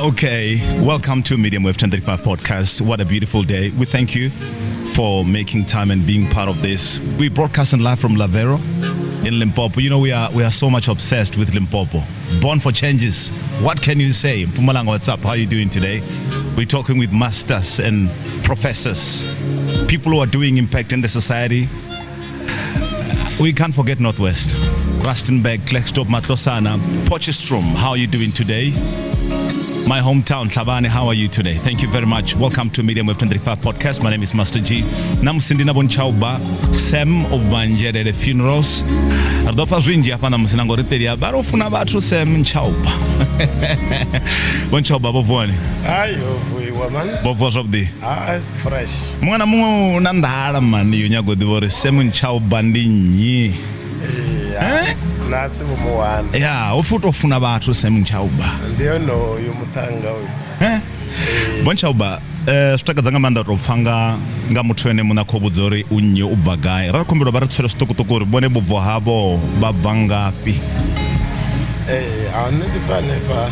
Okay, welcome to Medium Wave 1035 podcast. What a beautiful day. We thank you for making time and being part of this. We broadcasting live from Lavero in Limpopo. You know, we are so much obsessed with Limpopo. Born for changes. What can you say? Mpumalanga, what's up? How are you doing today? We're talking with masters and professors, people who are doing impact in the society. We can't forget Northwest. Rustenburg, Klerksdorp, Matlosana, Potchefstroom. How are you doing today? My hometown, Tlhabane, how are you today? Thank you very much. Welcome to Medium Web 25 podcast. My name is Master G. Namusi ndi na Vho Ntshauba Sam u bva Nzhelele Funerals. Ri ḓo pfa zwinzhi hafha ṋamusi na ngori ṱeli vha ro funa vhathu Sam Ntshauba. Vho Ntshauba vho vuwa ni? Hayi, ho vuiwa man. Vho vuwa zwavhuḓi? Ha, fresh. Muṅwe na muṅwe u na nḓala mani yo nyaga u ḓivha uri Sam Ntshauba ndi nnyi. Eh? Na si vho muwana. Ya, u pfi u tou funa vhathu Sam Ntshauba. Ndi onoyu muṱhannga uyu. Eh? Vho Ntshauba, zwi takadza nga maanḓa u tou pfa nga muthu ene muṋe a khou vhudza uri u nnyi u bva gai. Ra khumbela vha ri tswele zwiṱukuṱuku uri vhone vhubvo havho vha bva ngafhi. Eh, a nṋe ndi bva hanefha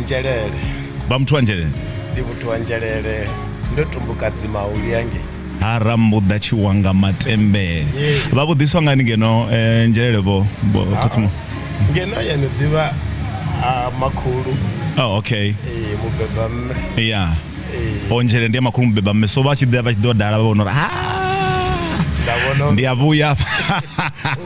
Nzhelele. Vha muthu wa Nzhelele? Ndi muthu wa Nzhelele, ndo tumbuka Dzimauli hangei. Ha Rambuḓa Tshiwanga Matembele. Yes. Vha vhuḓiswa ngani ngeno Nzhelele vho khotsimu? Ngeno ya no ḓivha ha makhulu. Oh, okay. Eh, mubeba mme. Yeah. Eh. O Nzhelele ndi ya makhulu mubeba mme, so vha tshi ḓa vha tshi ḓo dala vha vhona uri ah Nda vhona ndi a vhuya.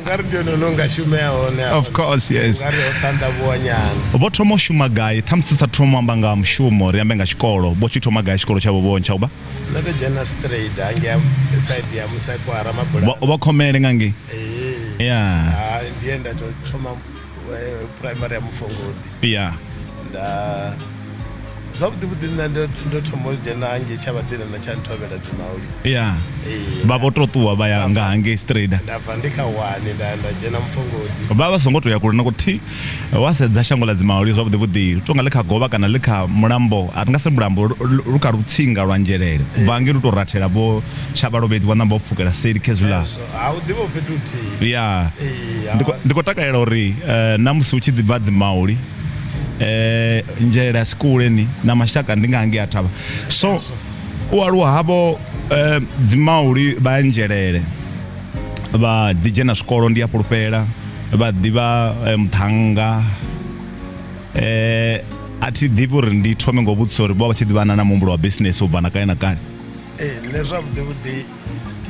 Ungari ndi hone hune unga shumea hone hafha. Of course, yes. Ungari ho ṱanḓavhuwa nyana. Vho thoma u shuma gai? Ṱhamusi sa thoma u amba nga mushumo, ri ambe nga tshikolo. Vho tshi thoma gai tshikolo tshavho Vho Ntshauba? Nṋe ndo dzhena straight hangei side ya Musekwa ha Ramabulana. Vho Khomele nga ngei? Ee. Yeah. Ha, ndi he nda tou thoma primary ya Mufongodi. Yeah. Nda zwavhuḓi vhuḓi nṋe ndo thoma u dzhena hangei tsha vhaḓina na tsha Nthovhela Dzimauli. Yeah. Ee. Vha vho tou ṱuwa vha ya nga hangei straight. Nda bva ndi kha wani nda dzhena Mufongodi. Vha vha songo tou ya kule na kuthihi. Wa sedza shango ḽa Dzimauli zwavhuḓi vhuḓi tonga ḽi kha govha kana ḽi kha mulambo, a ri nga si mulambo, lu kha lutsinga lwa Nzhelele. U bva hangei lu tou rathela vho Tshavhalovhedzi wa namba u pfukela seli khezwiḽa. Ha u ḓivha fhethu huthihi. Ya. Ndi khou takalela uri na musi hu tshi ḓi bva Dzimauli Nzhelele a si kule ni na mashaka ndi nga hangei a thavha. So u aluwa havho Dzimauli vha ya Nzhelele. Vha ḓi dzhena zwikolo ndi a fhulufhela vha ḓivha muṱhannga a thi ḓivhi uri ndi thome ngo vhudzisa uri vho vha tshi ḓivhana na muhumbulo wa business u bva na kale na kale. Ee nṋe zwavhuḓi vhuḓi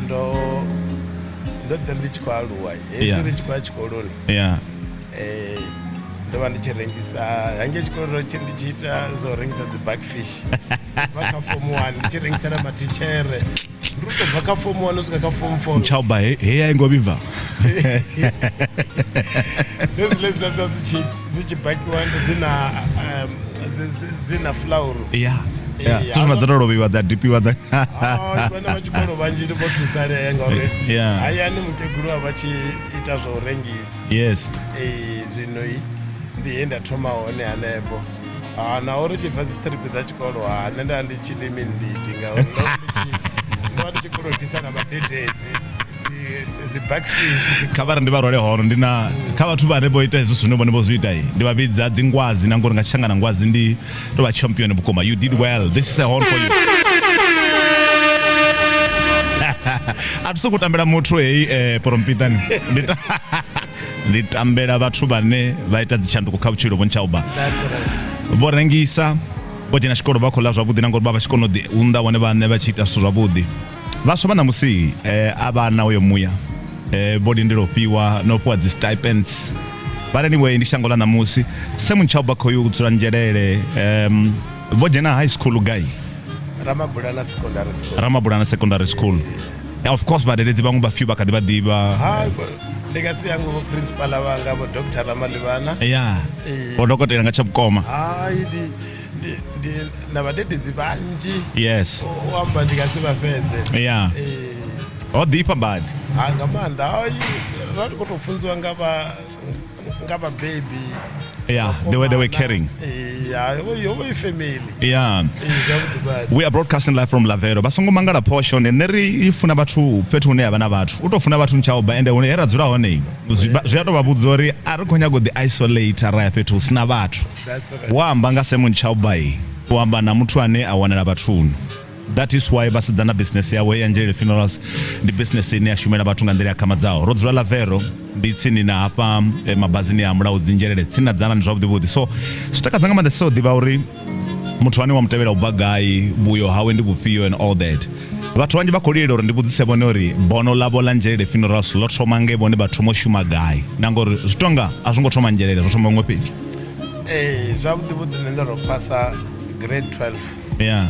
ndo ndo ḓi ndi tshi khou aluwa hezwi ri tshi khou ya tshikoloni yeah. Ndo vha ndi tshi rengisa hangei tshikoloni ndi tshi ita zwo rengisa dzi backfish bva kha form 1 ndi tshi rengisela mathitshere. Ndi u tou bva kha form 1 u swika kha form 4. Ntshauba he ya ingo vhibva. Dzedziḽa dza dza dzi tshi bakiwa dzi na dzi na flour. Yeah. Yeah. Tsho dza to lovhiwa dza dipiwa dza. Vhana vha tshikolo vhanzhi ndi vho thusalea ngauri hayani mukegulu vha tshi ita zwa u rengisa. Yes. Ee zwino ndi he nda thoma hone hanefho. Ha na uri tshi bva dzi trip dza tshikolo ha nṋe nda ndi tshi limi ndidi ngauri ndo vha ndi tshi kolodisa na vhadededzi dzi backfish. Kha vha ri ndi vha rwale hono ndi na kha vhathu vhane vho ita hezwo zwine vhone vho zwi ita ndi vha vhidza dzingwazi na ngori nga tshangana ngwazi ndi to vha champion vhukuma. You did well, this is a horn for you. A thi sokou tambela muthu heyi porompitani ndi ndi tambela vhathu vhane vha ita dzitshanduko kha vhutshilo. Vho Ntshauba vho rengisa, vho dzhena tshikolo, vha khou ḽa zwavhuḓi na ngori vha vha tshi kona u ḓi unḓa vhone vhaṋe vha tshi ita zwithu zwavhuḓi. Vhaswa vha ṋamusi a vha na uyo muya, vho lindela u fhiwa na u fhiwa dzi stipends, but anyway ndi shango ḽa ṋamusi. Sam Ntshauba khoyu u dzula Nzhelele, vho dzhena high school gai? Ramabulana Secondary School. Ramabulana Secondary School. Of course vhadededzi vhaṅwe vha few vha kha ḓi vha ḓivha. Ndi nga si hangwe vho principal vhanga vho Dr Ramalivhana. Ya. Vho dokotela nga tshavhukoma. Hai ndi na vhadededzi vhanzhi. Yes. U amba ndi nga si vha fhedze. Ya. Ho ḓifha badi. Ha nga maanḓa. Hai ra ndi khou tou funziwa nga vha nga vhabebi. Yeah, they were caring. Ya, yo vha i family. Yeah. Ee, zwavhuḓi badi. We are broadcasting live from Lavero. Vha songo mangala phosho nṋe ri funa vhathu fhethu hune ha vha na vhathu. U tou funa vhathu ntshaoba ende hune he ra dzula hone zwi a tou vha vhudza uri a ri khou nyaga u ḓi isolate ra ya fhethu hu sina vhathu. That's right. Wa amba nga Simon Chaubai, u amba na muthu ane a wanala vhathuni. That is why vhasidzana business yawe ya Nzhelele Funerals ndi business ine ya shumela vhathu nga nḓila ya khamadzaho. Ro dzula Lavero ndi tsini na hafha mabazini a Mulaudzi Nzhelele tsini na Dzanani zwavhuḓi vhuḓi. So zwi takadza nga maanḓa u ḓivha uri muthu ane wa mu tevhela u bva gai, vhuyo hawe ndi vhufhio and all that. Vhathu vhanzhi vha khou lilela uri ndi vhudzise vhone uri bono ḽavho ḽa Nzhelele Funerals ḽo thoma nge vhone vha thoma u shuma gai, na ngori zwi tonga a zwo ngo thoma Nzhelele zwo thoma huṅwe fhethu. Ee, zwavhuḓi vhuḓi nṋe ndo ro phasa grade 12. Yeah.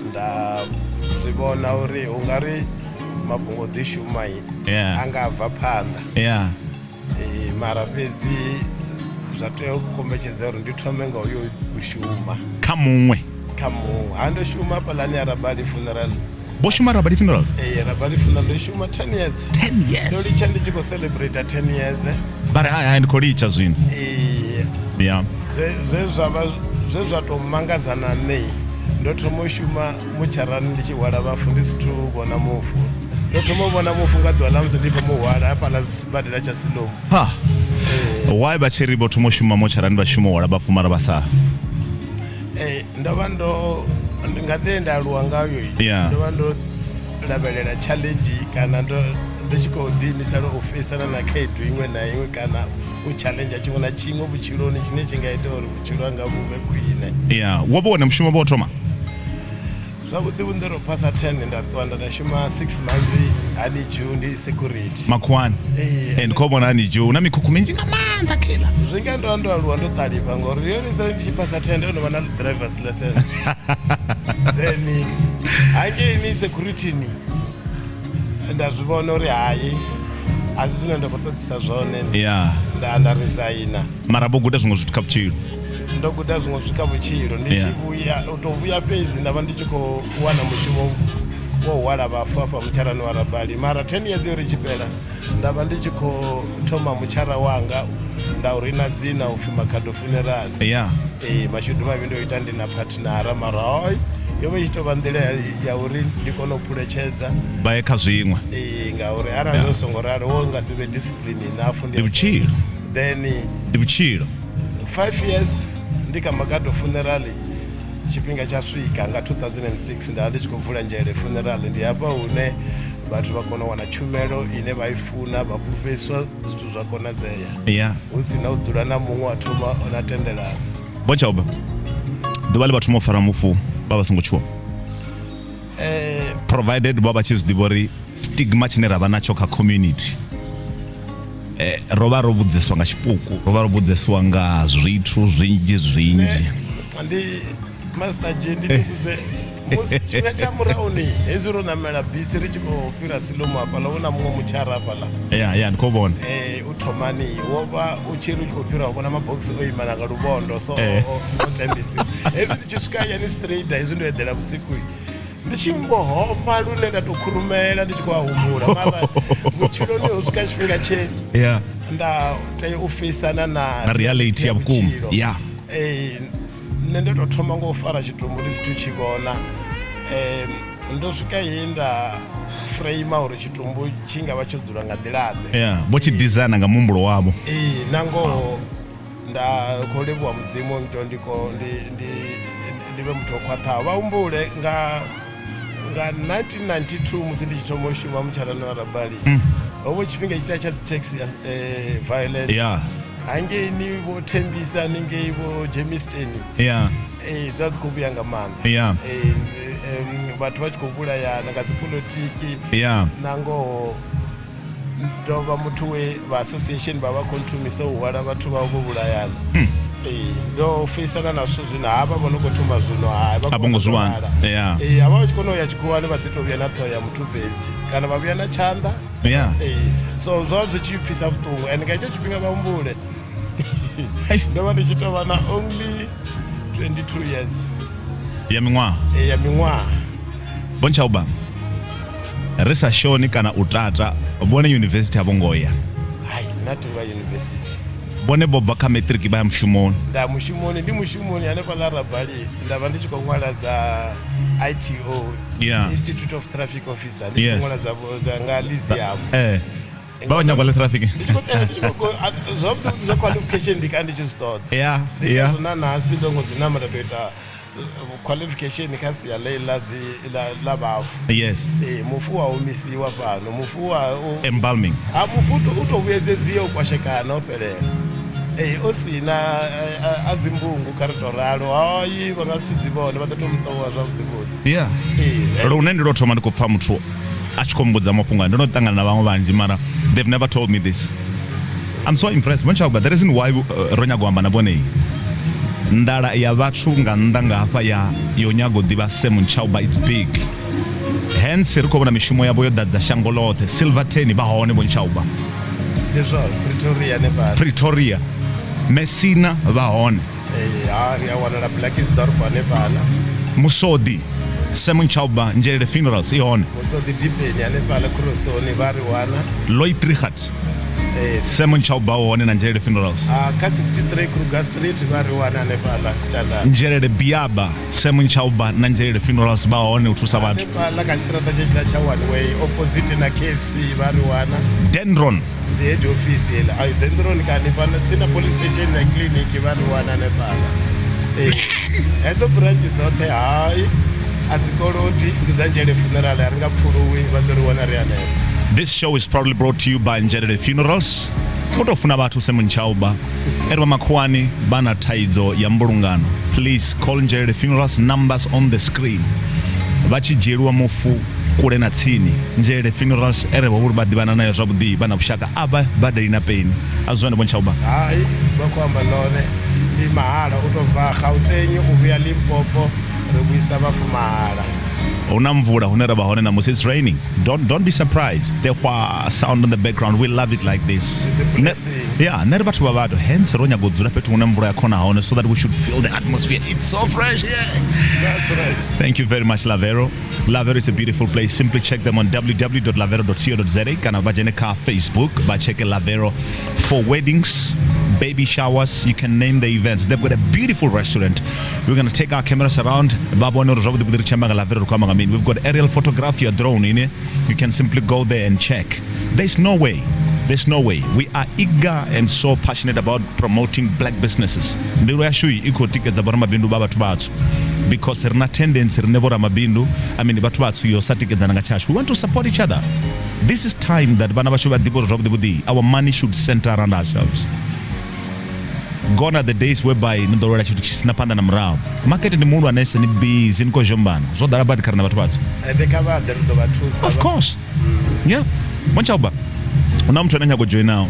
Nda zwi vhona uri u nga ri mafhungo o ḓi shuma Yeah. a nga bva phanḓa. Yeah. Mara fhedzi zwa tea u kombetshedza uri ndi thome nga uyo u shuma kha muṅwe. Kha muṅwe. Ha ndo shuma hafhaḽani ya Rabali Funeral. Vho shuma Rabali Funerals? Ee, Rabali Funeral ndo shuma 10 years. 10 years. Ndo litsha ndi tshi khou celebrate 10 years. Vha ri hai hai ndi khou litsha zwino. Ee. Yeah. Zwe zwa vha zwe zwa tou mangadza na nṋe, ndo thoma u shuma mutsharani ndi tshi hwala vhafu ndi si thu vhona mufu. Ndo thoma u vhona mufu nga ḓuvha ḽa musi ndi khou mu hwala hafhaḽa sibadela tsha Siloam. Ha. Why vha tshi ri vho thoma u shuma motsharani vha shuma u hwala vhafu mara vha sa Ndo vha ndo nga nḓila nda aluwa ngayo, Yeah. ndo vha ndo lavhelela challenge kana ndo ndi tshi khou ḓiimisela u feisana na khaedu iṅwe na iṅwe kana u challenge tshiṅwe na tshiṅwe vhutshiloni tshine tshi nga ita uri vhutshilo hanga vhu vhe khwine. Yeah. Wo vha wone mushumo vho thoma? Zwavhuḓi vhuḓi ro phasa 10 nda ṱuwa nda shuma 6 months Honeydew ndi security. Makhuwani. Ee. And kho vhona Honeydew na mikhukhu minzhi nga maanḓa khela. Zwi nga ndo ndo aluwa ndo ṱalifha ngori yo ri ndi tshi phasa 10 ndo no vha na driver's license. Then hangeini security ni nda zwi vhona uri hayi a si zwine nda khou ṱoḓisa zwone. Yeah. Nda resigna. Mara vho guda zwiṅwe zwithu kha vhutshilo. Ndo guda zwiṅwe zwithu kha vhutshilo ndi tshi vhuya u tou vhuya fhedzi nda vha ndi tshi khou wana mushumo wo hwala vhafu afha mutsharani wa Rabali. Mara 10 years yo ri tshi fhela nda vha ndi tshi khou thoma mutshara wanga nda u rina dzina upfhi Makhado Funeral. Yeah. Ee, mashudu mavhi ndo ita ndi na partnera mara hoi yo vha i tshi tou vha nḓila ya uri ndi kone u phuletshedza vha ye kha zwiṅwe. Ee, ngauri arali zwo songo ralo wo nga si vhe discipline enough. Ndi vhutshilo. Then ndi vhutshilo. 5 years ndi kha Makhado Funeral, tshifhinga tsha swika nga 2006 nda ndi tshi khou vula Nzhelele Funeral. Ndi hafha hune vhathu vha kona u wana tshumelo ine vha i funa, vha fhulufhedziswa zwithu zwa konadzea. Yeah. Hu si na u dzula na muṅwe wa thoma na tendelana. Vho Chauba, ḓuvha ḽe vha thoma u fara mufu vha vha songo tshuwa? Provided vha vha tshi zwi ḓivha uri stigma tshine ra vha natsho kha community, ro vha ro vhudziswa nga tshipuku, ro vha ro vhudziswa nga zwithu zwinzhi zwinzhi. Ndi Master G, ndi vhudze musi tshifhinga tsha murahuni hezwi ro namela bisi ri tshi khou fhira Silomo hafhaḽa hu na muṅwe mutshara hafhaḽa. Ya, ndi khou vhona. U thomani wo vha u tshi ri u tshi khou fhira u vhona mabogisi o ima na nga luvhondo so o tembisiwa. Hezwi ndi tshi swika hayani straight hezwi ndo eḓela vhusiku ndi tshi mbo hofha lune nda tou khurumela ndi tshi khou a humbula, mara vhutshiloni ho swika tshifhinga tshe Yeah. nda tea u feisana na reality ya vhukuma. vhutshilo. Yeah. Nṋe ndo tou thoma nga u fara tshitumbu ndi sithu tshi vhona. Ndo swika he nda frame uri tshitumbu tshi nga vha tsho dzula nga nḓila ḓe. Yeah, vho tshi designer nga muhumbulo wavho. Ee, na ngoho nda khou livhuwa Mudzimu nto ndi ko ndi ndi ndi vhe muthu o khwaṱhaho. Vha humbule nga 1992 musi ndi tshi thoma u shuma mutsharani wa Rabali, ho vha tshifhinga tshifhinga tsha dzi taxi violence. Yeah. Hangeini vho Thembisa haningei vho Germiston. Yeah. Dza dzi khou vhuya nga maanḓa. Yeah. Vhathu vha tshi khou vhulayana nga dzipolitiki. Yeah. Na ngoho ndo vha muthu we vha association vha vha khou nthumisa u hwala vhathu vha vho vhulayana. Ndo feisana na zwithu zwino havha vho no khou thoma zwino hai vha A vho ngo zwi wana. khou Yeah. Havha vha tshi kona u ya tshikhuwani vha ḓi tou vhuya na ṱhoho ya muthu fhedzi kana vha vhuya na tshanḓa. Yeah. So zwa zwi tshi pfisa vhuṱungu and nga hetsho tshifhinga vha humbule ndo vha ndi tshi tou vha na only 22 years ya miṅwaha. Ya miṅwaha. Vho Nchauba, ri sa shoni kana u tata, vhone university a vho ngo ya? Hai, nna thi ngo ya university. Vhone vho bva kha matric vha ya mushumoni. Nda mushumoni, ndi mushumoni hanefhaḽa Rabali, nda vha ndi tshi khou ṅwala dza ITO, Institute of Traffic Officer, ndi tshi khou ṅwala dza dza nga lease yavho. Vha vha nyago ḽe traffic. Ndi tshi khou ndi tshi khou zwavhuḓi zwa qualification ndi ka ndi tshi zwi ṱoḓa. Ndi ngazwo na ṋahasi ndo ngo ḓi namba nda tou ita qualification kha sia ḽe ḽa dzi ḽa ḽa vhafu. Ee, mufu wa humisiwa fhano, mufu wa u Embalming. Ha mufu u to vhuyedzedziwa u kwashekana o fhelela. Ee, o sina a dzimbungu kha ri to ralo, hayi vha nga si dzi vhone, vha ḓo to muṱowa zwavhuḓi vhuḓi. Ee. Lune ndi lwo thoma ndi khou pfa muthu a tshi khou mbudza mafhungo aya. Ndo no ṱangana na vhaṅwe vhanzhi mara they've never told me this. I'm so impressed. Vho Ntshavhugwa, the reason why ro nyaga u amba na vhone, nḓala ya vhathu nga nnḓa nga hafha ya yo nyaga u ḓivha Sam Ntshauba, it's big. Hence ri khou vhona mishumo yavho yo ḓadza shango ḽoṱhe. Silverton vha hone Vho Ntshauba. Ndi zwone, Pretoria hanefhaḽa. Pretoria, Messina vha hone. Ee, ha ri a wanala Blackisdorp hanefhaḽa. Musodi, Sam Ntshauba Nzhelele Funerals i hone. Musodi Dipeni hanefhaḽa Khurosoni vha ri wana. Looitrigat, Sam Ntshauba u hone na Nzhelele Funerals. Ha kha 63 Kruger Street vha ri wana hanefhaḽa Standard. Nzhelele Biaba, Sam Ntshauba na Nzhelele Funerals vha hone u thusa vhathu. Hanefhaḽa kha tshiṱiraṱa tshetshila tsha One Way opposite na KFC vha ri wana. Dendron. Ndi head office heiḽa. Ai Dendron kani fhano tsini na police station na clinic vha ri wana hanefhaḽa. Ee, hedzo branch dzoṱhe hai a dzi kolodi, ndi dza Nzhelele Funeral, a ri nga pfuluwi, vha ḓo ri wana ri hanefho. This show is proudly brought to you by Nzhelele Funerals. U tou funa vhathu Sam Ntshauba. Eri vha makhuwani vha na thaidzo ya mbulungano. Please call Nzhelele Funerals, numbers on the screen. Vha tshi dzhieliwa mufu kule na tsini. Nzhelele Funerals ere vho uri vha ḓivhana nayo zwavhuḓi, vha na vhushaka, a vha badeli na peni. A zwone Vho Ntshauba? Hai, vha khou amba ḽone, ndi mahala u tou bva Gauteng u vhuya Limpopo, ri vhuisa vhafu mahala. Hu na mvula hune ra vha hone ṋamusi. It's raining. Don't be surprised. The hwa sound in the background. We love it like this. It's a blessing. Yeah, nṋe ri vhathu vha vhathu. Hence ro nyaga u dzula fhethu hune mvula ya khona hone so that we should feel the atmosphere. It's so fresh here. That's right. Thank you very much, Lavero. Lavero is a beautiful place. Simply check them on www.lavero.co.za kana vha dzhene kha Facebook vha cheke Lavero for weddings, baby showers, you can name the events. They've got a beautiful restaurant. We're going to take our cameras around. Vha vhone uri zwavhuḓi vhuḓi ri tshi amba nga Lavero ri khou amba nga mini. We've got aerial photography, a drone in it. You can simply go there and check. There's no way. There's no way. We are eager and so passionate about promoting black businesses. Mbilu yashu i khou tikedza vhoramabindu vha vhathu vhatswu because ri na tendency rine vhoramabindu, I mean vhathu vhatswu, yo sa tikedzana nga tshashu. We want to support each other. This is time that vhana vhashu vha ḓivhe uri zwavhuḓi vhuḓi our money should center around ourselves. Gone are the days whereby ni ḓo lwela tshithu tshi sina phanḓa na murahu. Market ndi muhulwanesa, ni busy ni khou zhombana, zwo ḓala badi kha riṋe vhathu vhatswu. Ende kha vha ḓe, ri ḓo vha thusa. Of course. Yeah. Vho Ntshauba, hu na muthu ane a nyaga u joinaho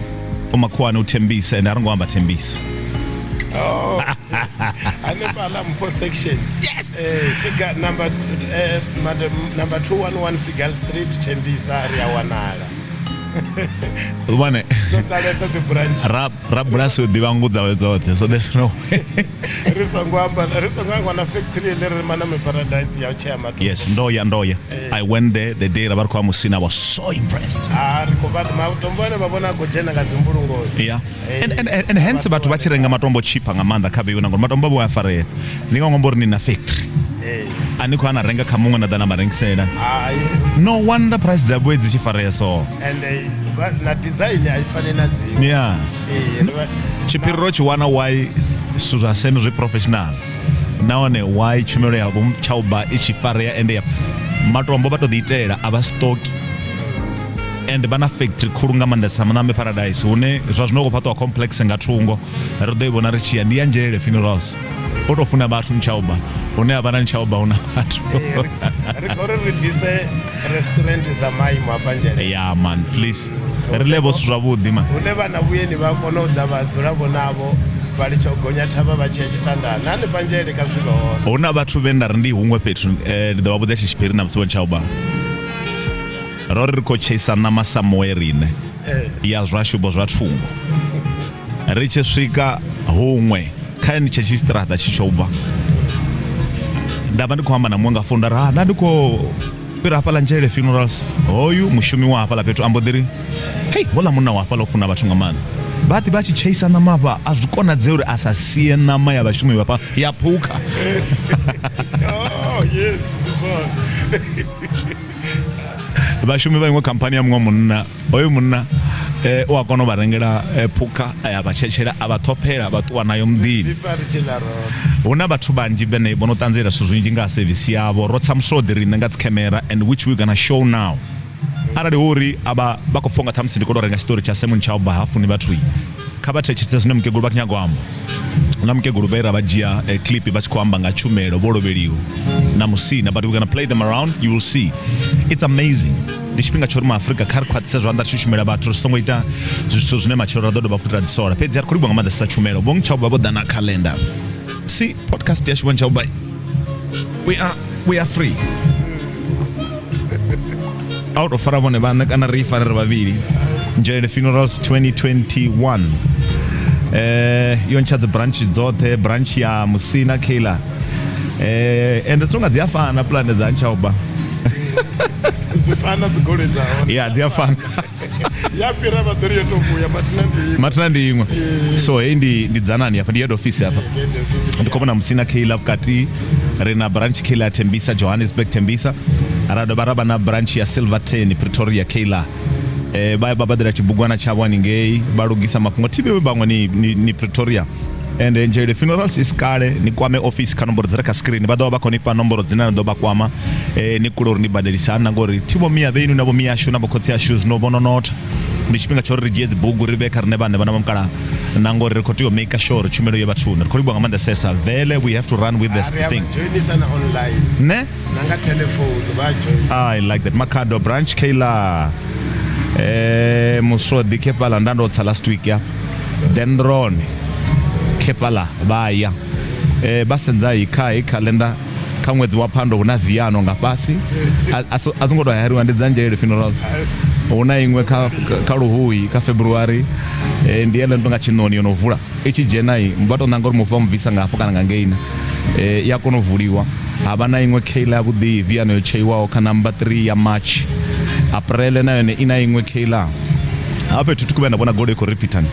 u makhuwani, u Thembisa, ende a ri ngo amba Thembisa. Oh. Hanefhaḽa Mpho section. Yes. Siga number number 211 Seagull Street, Thembisa, ri a wanala. Vhone Dzo ḓalesa dzi branch. Ra rabulasi u ḓivha nngu dzawe dzoṱhe, so there's no way. Ri songo amba, ri songo hangwa na factory ḽi re Maname Paradise ya u tshea matombo. Yes, ndoya ndoya. I went there the day ra vha ri khou ya Musina. I was so impressed. Ha ri khou vha matombo ane vha vhona a khou dzhena nga dzimbulungoni. Yeah. And hence vhathu vha tshi renga matombo cheaper nga maanḓa kha vheiwe, na ngori matombo avho a farea. Ndi nga ṅwambo uri ni na factory. A ni khou ana renga kha muṅwe na ḓa na marengisela. Hai. No wonder price dza vhuye dzi tshi farea so. And na design a i fani na dziṅwe. Ee, Tshiphiri ro tshi wana why zwithu zwa seme zwi professional, nahone why tshumelo ya Vho Ntshauba i tshi farea, ende ya matombo vha to ḓi itela, a vha stoki, and vha na factory khulu nga maanḓesa Manambe Paradise, hune zwa zwino khou fhaṱiwa complex nga thungo, ri ḓo i vhona ri tshi ya. Ndi ya Nzhelele Funerals. U tou funa vhathu Ntshauba, hune ha vha na Ntshauba hu na vhathu. Ee, ri khou ri ri ḓise restaurant dza maimo hafha Nzhelele. Yeah man, please ri ḽe vho zwithu zwavhuḓi man. Hune vhana vhuyeni vha kona u ḓa vha dzula vho navho, vha litsha u gonya thavha vha tshi ya tshitandani. Na hanefha Nzhelele kha zwi vhe hone. Hu na vhathu vhe nda ri ndi huṅwe fhethu, ndi ḓo vha vhudza tshi tshiphiri na musi Vho Ntshauba. Ro ri ri khou tsheisa ṋama samoe riṋe ya zwashubo zwa thungo, ri tshi swika huṅwe kha tshe tshiṱiraṱa tshi tsho bva, nda vha ndi khou amba na muṅwe nga founu, nda ri ha nda ndi khou fhira hafhaḽa Nzhelele Funerals, hoyu mushumi wa hafhaḽa fhethu ambo ḓi ri hei, houḽa munna wa hafhaḽa u funa vhathu nga maanḓa. Vha ḓi vha tshi tsheisa ṋama afha, a zwi konadzei uri a sa sie ṋama ya vhashumi vha fha ya phukha. Oh yes, ndi zwone. Vhashumi vha iṅwe khamphani ya muṅwe munna, hoyo munna u a kona u vha rengela phukha a ya vha tshetshela a vha ṱhophela vha ṱuwa nayo muḓini. Ḓifha ri tshi ḽa roṱhe. Hu na vhathu vhanzhi vhane vho no ṱanziela zwithu zwinzhi nga ha sevisi yavho. Ro tsa muswoḓi riṋe nga dzikhemera and which we gonna show now. Arali hu uri a vha vha khou fonga ṱhamusi ndi khou tou renga tshiṱori tsha Simon Chauba ha funi vhathu, kha vha thetshelese zwine mukegulu vha khou nyaga u amba. Hu na mukegulu vhe ra vha dzhia clip vha tshi khou amba nga tshumelo vho lovheliwa na Musina, but we're gonna play them around, you will see. It's amazing. Ndi tshifhinga tsha uri maAfrika kha ri khwaṱhise zwanḓa ri tshi shumela vhathu, ri songo ita zwithu zwine matshelo ra ḓo dovha futhi ra ḓi sola. Fhedzi ri khou livhuwa nga maanḓesa tshumelo. Vho Nchauba vho ḓa na calendar. See, podcast yashu Vho Nchauba, we are free. A u tou fara vhone vhaṋe kana ri fare ri vhavhili. Nzhelele Funerals 2021 yo ntsha dzi branch dzoṱhe, branch ya Musina Kayla, ende songa dzi a fana pulane dza Nchauba. Zwi fana dzigoloi dza hone. Ya dzi a fana. Ya fhira vha ḓo ri yo to vhuya, mathina ndi iṅwe. Mathina ndi iṅwe. So heyi ndi Dzanani hafha, ndi head office hafha. Ndi head office. Ndi khou vhona Musina Kayla vhukati, ri na branch Kayla ya Tembisa, Johannesburg Tembisa, ra dovha ra vha na branch ya Silverton Pretoria Kayla. Vha ya vha badela tshibugwana tshavho haningei vha lugisa mafhungo tv vhaṅwe ni Pretoria. And Nzhelele Funerals is kale ni kwame office kha nomboro dzi re kha screen, vha ḓo vha vha khou ni fha nomboro dzine na ḓo vha kwama, ni kule uri ni badelisa hani, na ngori thi vho mia vheinu na vho miyashu na vho khotsi ashu zwino vho no notha. Ndi tshifhinga tsha uri ri dzhie dzibugu ri vhe kha riṋe vhaṋe vhana vha mukalaha, na ngori ri khou tea u make sure uri tshumelo ye vhathuni. Ri khou livhuwa nga maanḓesesa vele, we have to run with this Ri a thing. Vha joinisa na online. Ne Na nga telephone vha join. I like that. Makhado branch Kayla, Musodi Kepala nda ndo tsa last week ya Dendron Kepala vha ya vha sedza hi kha hi calendar kha ṅwedzi wa Phando hu na Viano nga fhasi, a songo tou hayariwa, ndi dza Nzhelele Funerals. Hu na iṅwe kha Luhuhi kha February, ndi yeḽa tonga tshiṋoni yo no vula i tshi dzhena i vha tou nanga uri mufu vha mu bvisa nga hafho kana nga ngeina, ya kona u vuliwa. Ha vha na iṅwe Kayla ya vhuḓi Viano yo tsheiwaho kha number 3 ya March. Aprele na yone i na iṅwe Kayla. Hafha fhethu thi khou vhuya nda vhona goloi i khou repeater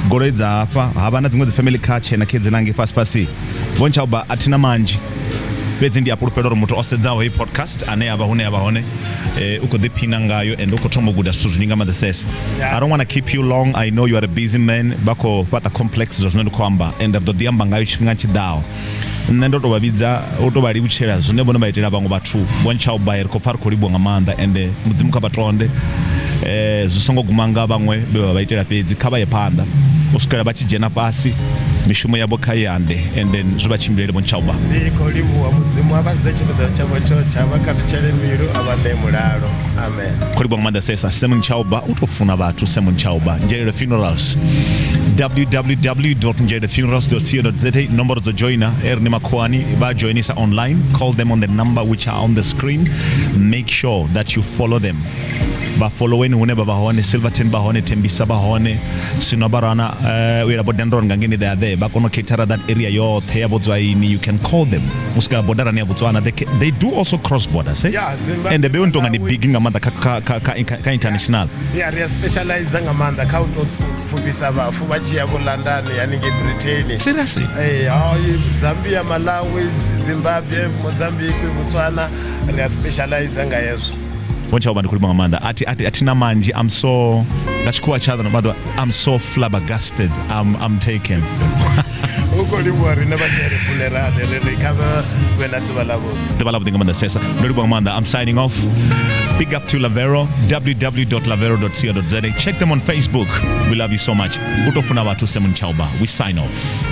goloi dza hafha. Ha vha na dziṅwe dzi family car tshena khe dzina ngei fhasi fhasi. Vho Nchauba, a thina manzhi, fhedzi ndi a fhulufhela uri muthu o sedzaho heyi podcast ane a vha hune a vha hone, u khou ḓiphina ngayo and u khou thoma u guda zwithu zwinzhi nga maanḓesesa. I don't wanna keep you long, I know you are a busy man. Vha khou fhaṱa complex zwa zwino ndi khou amba, and ri ḓo ḓi amba ngayo tshifhinga tshi ḓaho. Nṋe ndo tou vha vhidza u tou vha livhutshela zwine vhone vha itela vhaṅwe vhathu. Vho Nchauba, ri khou pfa ri khou livhuwa nga maanḓa, ende Mudzimu kha vha tonde, zwi songo guma nga vhaṅwe vhe vha vha itela fhedzi, kha vha ye phanḓa u swikela vha tshi dzhena fhasi, mishumo yavho kha i ande and then zwi vha tshimbilele. Vho Nchauba, Ndi khou livhuwa Mudzimu a vha sedze tshifhaṱuwo tshavho tsho tsha vha khathutshele mbilu a vha ṋee mulalo. Amen. Khou livhuwa nga maanḓa sesa Simon Chauba, u tou funa vhathu. Simon Chauba, Nzhelele Funerals, www.nzhelelefunerals.co.za, nomboro dzo joina eri ni makhuwani vha joinisa online. Call them on the number which are on the screen. Make sure that you follow them, vha followeni hune vha vha hone. Silverton vha hone, Tembisa vha hone, Sinobarana, u yela Bodendron nga ngeni, they are there, vha kona u catera that area yoṱhe ya Botswaini. You can call them u swika borderani ya Botswana. They do also cross borders, eh? Yeah, Zimbabwe, And be ntonga ndi Malawi. big nga maanḓa kha international. Ya ri a specialize nga maanḓa kha u tou pfufhisa vhafu vha tshi ya vho London haningei Britain. Seriously? Ee, hai, Zambia, Malawi, Zimbabwe, Mozambique, Botswana, ri a specialize nga hezwo. Vho Nchauba, ndi khou livhuwa nga maanḓa. A thi na manzhi. I'm so, nga tshikhuwa tsha ḓo maḓuvha, I'm so flabbergasted, I'm taken. U khou livhuwa riṋe vha Nzhelele Funeral, ri ri kha vha vhe na ḓuvha ḽavhuḓi. Ḓuvha ḽavhuḓi nga maanḓa sesa, ndo livhuwa nga maanḓa. I'm signing off. Big up to Lavero, www.lavero.co.za. Check them on Facebook. We love you so much. U tou funa vhathu, Simon Chauba. We sign off.